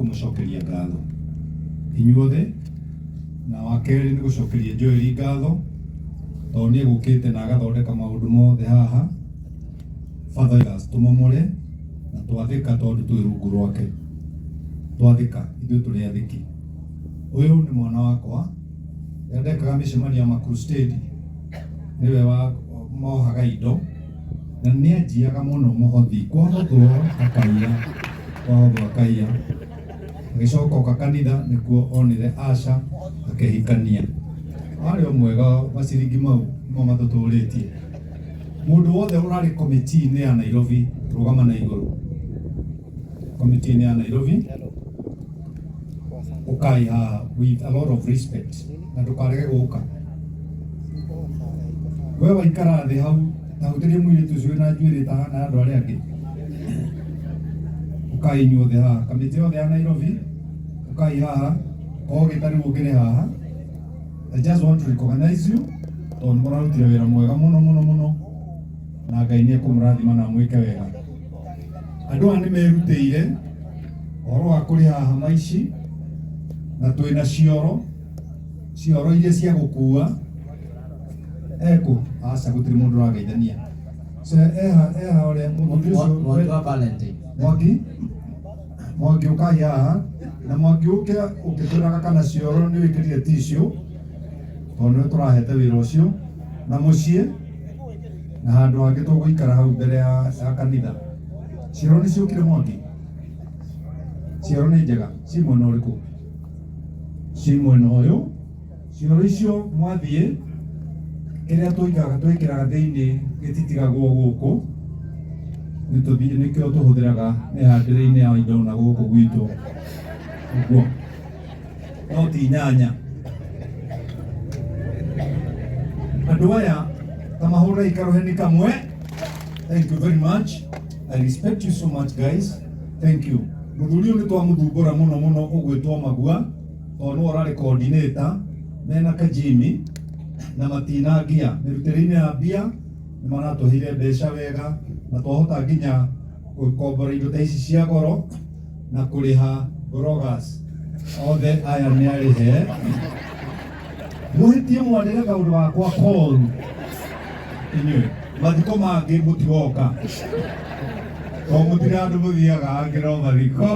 kũmũcokeria ngatho inyuothe, na wa kerĩ nĩ gũcokeria Joel ngatho tondũ nĩ egũkĩte na agathondeka maũndũ mothe haha. Father, tũmomore na twathĩka tondũ twĩ rungu rwake, twathĩka ithuĩ tũrĩ athĩki. Ũyũ nĩ mwana wakwa, rĩrĩa ndekaga mĩcemanio ya makrustedi nĩwe wa mohaga indo na nĩ anjiaga mũno mũhothi, kwahothwo akaiya, kwahothwo akaiya, agĩcoka oka kanitha nĩkuo onire Asha akĩhikania. Warĩ o mwega maciringi mau nĩmo matũtũrĩtie. Mũndũ wothe ũrarĩ komiti-inĩ ya Nairobi rũgama na igũrũ. Komiti-inĩ ya Nairobi ũkai haha with a lot of respect na ndũkarege gũka. We waikara thĩ hau ta hutĩrie mũirĩtu ũcio wĩna njuĩrĩ ĩtahana andũ arĩa angĩ. Ũkai inyuothe haha, kamĩtĩ yothe ya Nairobi ũkai haha, ogĩ ta rĩu ũkĩrĩ haha. I just want to recognize you tondũ nĩ mũrarutire wĩra mwega mũno mũno mũno na Ngai nĩ ekũmũrathima na amwĩke wega. Andũ aya nĩ merutĩire ũhoro wa kũrĩha hama ici na twĩna cioro cioro iria cia gũkua ekũ aca gũtirĩ mũndũ ũrageithania so eha eha ũrĩa mũthuri ũcio Mwangi wa Valentine. Mwangi Mwangi ũkai haha na Mwangi ũke ũkĩtwĩraga kana cioro nĩ wĩkĩrire tissue tondũ nĩwe tũrahete wĩra ũcio na mũciĩ na handũ hangĩ tũgũikara hau mbere ya kanitha. Cioro nĩ ciũkire Mwangi? Cioro nĩ njega, ci mwena ũrĩkũ? Ci mwena ũyũ. Cioro icio mwathiĩ kĩrĩa tũigaga twĩkĩraga thĩinĩ gĩtitigagwo gũkũ, nĩtũthiĩ nĩkĩo tũhũthĩraga mĩhandĩre-inĩ ya indo na gũkũ gwitũ ũguo, no ti nyanya. Andũ aya ta mahũrei karũheni kamwe. Thank you very much. I respect you so much guys. Thank you. Mũthuri ũyũ nĩ twamũthumbũra mũno mũno ũgwĩtwo Magua tondũ nĩwe ũrarĩ coordinator mena Kajimi na matinangia mĩrutĩre-inĩ ya mbia nĩ maratũheire mbeca wega na twahota nginya gũkombora indo ta ici cia goro na kũrĩha bloggers othe aya nĩ arĩhe mũhĩtie mwarĩre kaũndũ gakwa koru inyuĩ mathiko mangĩ mũtigoka to mũtirĩ andũ mũthiaga angĩ no mathiko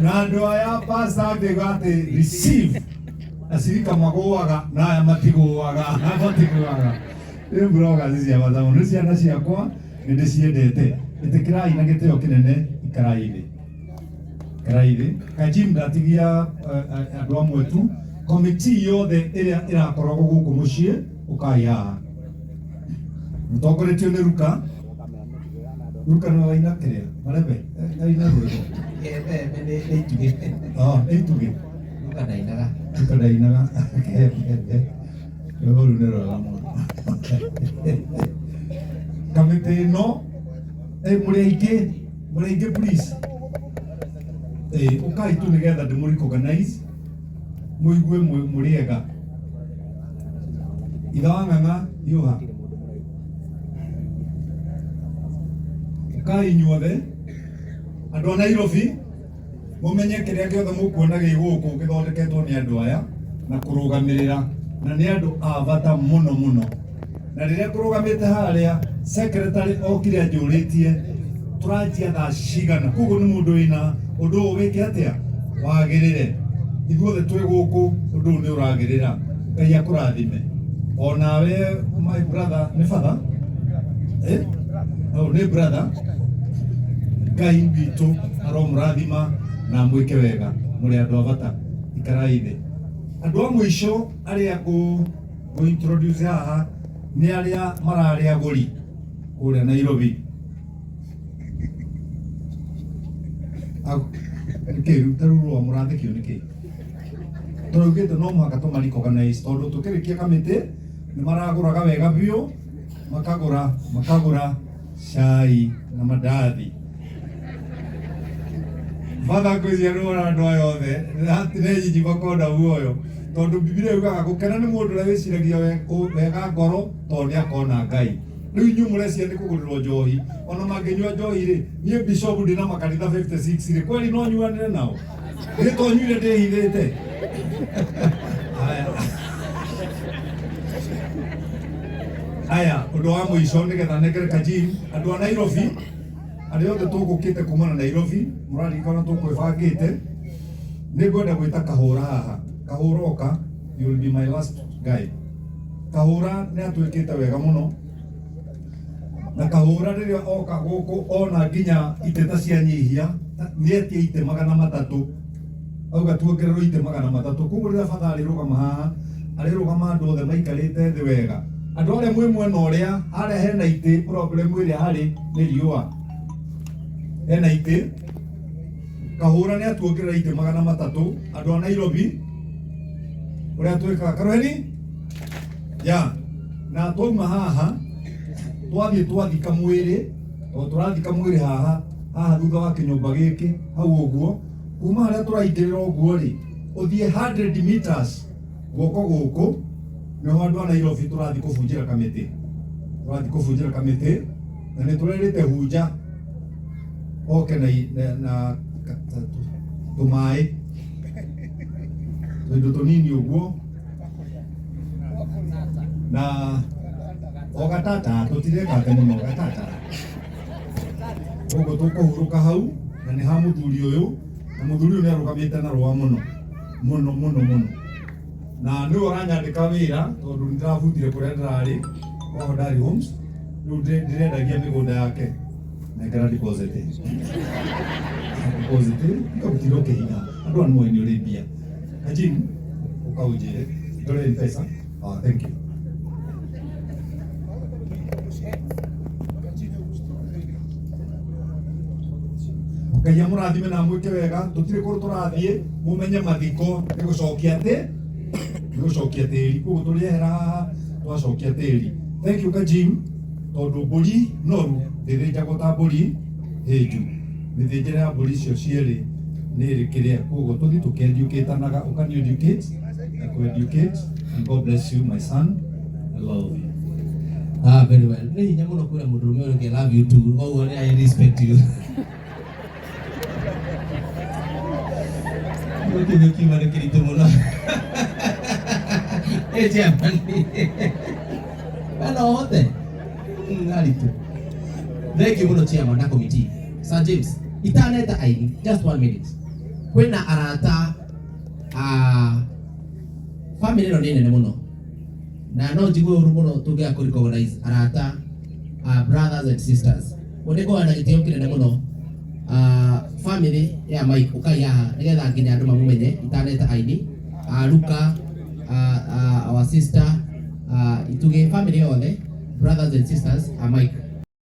na andũ aya pasta angĩuga atĩ receive acirika magũaga na aya matigũaga matigũaga rĩu bloggers cia bata mũno nĩ ciana ciakwa nĩ ndĩciendete ĩtĩkĩrai na gĩtĩo kĩnene ikarai thĩ ikarai thĩ Kajim ndatigia andũ amwe tu komiti yothe ĩrĩa ĩrakoragwo gũkũ mũciĩ ũkai haha mũtongoretio nĩ Ruka Ruka nĩwe waina kĩrĩa marebe aina rwĩmbo Kembembe nĩ nĩ itugĩ. Oh, nĩ itugĩ Ruka ndainaga. Ruka ndainaga kembembe rwĩmbo rũu nĩ rwega mũno kamĩtĩ ĩno mũrĩ aingĩ mũrĩ aingĩ please ũkai tu nĩgetha ndĩmũ recognize mũigue mũrĩ ega ithe wa ng'ang'a hiũha ũkai inyuothe andũ a Nairobi mũmenye kĩrĩa gĩothe mũkuona gĩ gũkũ gĩthondeketwo nĩ andũ aya na kũrũgamĩrĩra na nĩ andũ a bata mũno mũno na rĩrĩa ngũrũgamĩte harĩa secretary okire anjũrĩtie tũranjia thaa cigana koguo nĩ mũndũ wĩna ũndũ ũyũ wĩke atĩa wagĩrĩre ithuothe twĩ gũkũ ũndũ ũyũ nĩ ũragĩrĩra Ngai akũrathime onawe my brother nĩ father eh? Oh, nĩ brother Ngai witũ aromũrathima na amwĩke wega mũrĩ andũ a bata ikarai thĩ andũ a mũico arĩa ngũ ngũ introduce haha nĩ arĩa mararĩ agũri kũrĩa Nairobi nĩkĩ rĩu ta rĩu rũa mũrathekio nĩkĩ tũraugĩte no mũhaka tũma recognize tondũ tũkĩrĩkia kamĩtĩ nĩ maragũraga wega biũ makagũra makagũra cai na mandathi batha ngwĩciria nĩ wona andũ aya othe hatirĩ nyinyi makonda muoyo tondũ bibilia yugaga gũkena nĩ mũndũ ũrĩa wĩciragia wega ngoro tondũ nĩ akona Ngai. Rĩu inyuĩ mũrecia nĩ kũgũrĩrwo njohi, ona mangĩnyua njohi rĩ, niĩ bishop ndĩ na makanitha 56 rĩ, kweli no nyuanĩre nao? Nĩ to nyuire ndĩhithĩte. Haya. Haya, ũndũ wa mũico nĩgetha nengere Kajim, andũ a Nairobi, arĩa othe tũgũkĩte kuma na Nairobi, mũraririkana tũkwĩbangĩte, nĩ ngwenda gwĩta Kahũra haha. Kahũra oka, you will be my last guy. Kahũra nĩ atwĩkĩte wega mũno, na Kahũra rĩrĩa oka gũkũ ona nginya itĩ ta cianyihia, nĩ etia itĩ 300, auga tuongererwo itĩ 300. Koguo rĩrĩa batha arĩrũgama haha, arĩrũgama andũ othe maikarĩte thĩ wega. Andũ arĩa mwĩ mwena ũrĩa, harĩa hena itĩ, problem ĩrĩa harĩ nĩ riũa. Hena itĩ, Kahũra nĩ atuongerera itĩ 300, andũ a Nairobi, ũrĩa twĩkaga Karoheni? Ya, na twauma haha, twathiĩ twathika mwĩrĩ, tondũ tũrathika mwĩrĩ haha, haha thutha wa kĩnyũmba gĩkĩ, hau ũguo, kuma harĩa tũraingĩrĩra ũguo rĩ, ũthiĩ 100 meters guoko gũkũ, nĩho andũ a Nairobi tũrathiĩ kũbunjĩra kamĩtĩ. Tũrathiĩ kũbunjĩra kamĩtĩ, na nĩ tũrerĩte Hunja oke na na tũmaĩ, tũindo tũnini ũguo, na o gatata, tũtirekate mũno gatata. Koguo tũkũhurũka hau, na nĩ ha mũthuri ũyũ, na mũthuri ũyũ nĩ arũgamĩte na rũa mũno, mũno mũno mũno. Na nĩwe ũranyandĩka wĩra, tondũ nĩ ndĩrabutire kũrĩa ndĩrarĩ, kwa Hodari Homes, rĩu ndĩrendagia mĩgũnda yake. Nengera deposit. Deposit, tiga gũtinda ũkĩhinya. Andũ aya nĩ moĩ nĩ ũrĩ mbia. Kajim, ũka ũnjĩre. Ndore M-Pesa. Ah, thank you. Ngai amũrathime na amwĩke wega. Tũtirĩ kũndũ tũrathiĩ, mũmenye mathiko nĩ gũcokia atĩ, nĩ gũcokia tĩri. Koguo tũrĩehera haha twacokia tĩri. Thank you Kajim, tondũ mbũri noru ndĩthĩnjagwo ta mbũri hĩnju. Mĩthĩnjĩre ya mbũri icio cierĩ nĩ ĩrĩ kĩrĩa. Koguo tũthiĩ tũkĩeducatanaga, ũkani educate na kũ-educate, and God bless you my son. I love you. Ah, very well. Nĩ hinya mũno kwĩra mũndũrũme ũrĩa ũngĩ, I love you too. Koguo nĩ I respect you. Gĩkĩ gĩkiuma nĩ kĩritũ mũno. Ĩ chairman. We no ũhote? Aritũ. Thank you mũno chairman na committee. Sir James, itaneta aini, just one minute. Kwĩna arata a family ĩno nĩ nene mũno. Na no njigue ũru mũno tũngĩaga kũ recognize arata a brothers and sisters. Ũguo nĩ ngoragwo na gĩtĩo kĩnene mũno. Family ya Mike ũkai haha nĩgetha nginya andũ mamũmenye itaneta aini. Luka, our sister, Itugĩ, family yothe, brothers and sisters a Mike.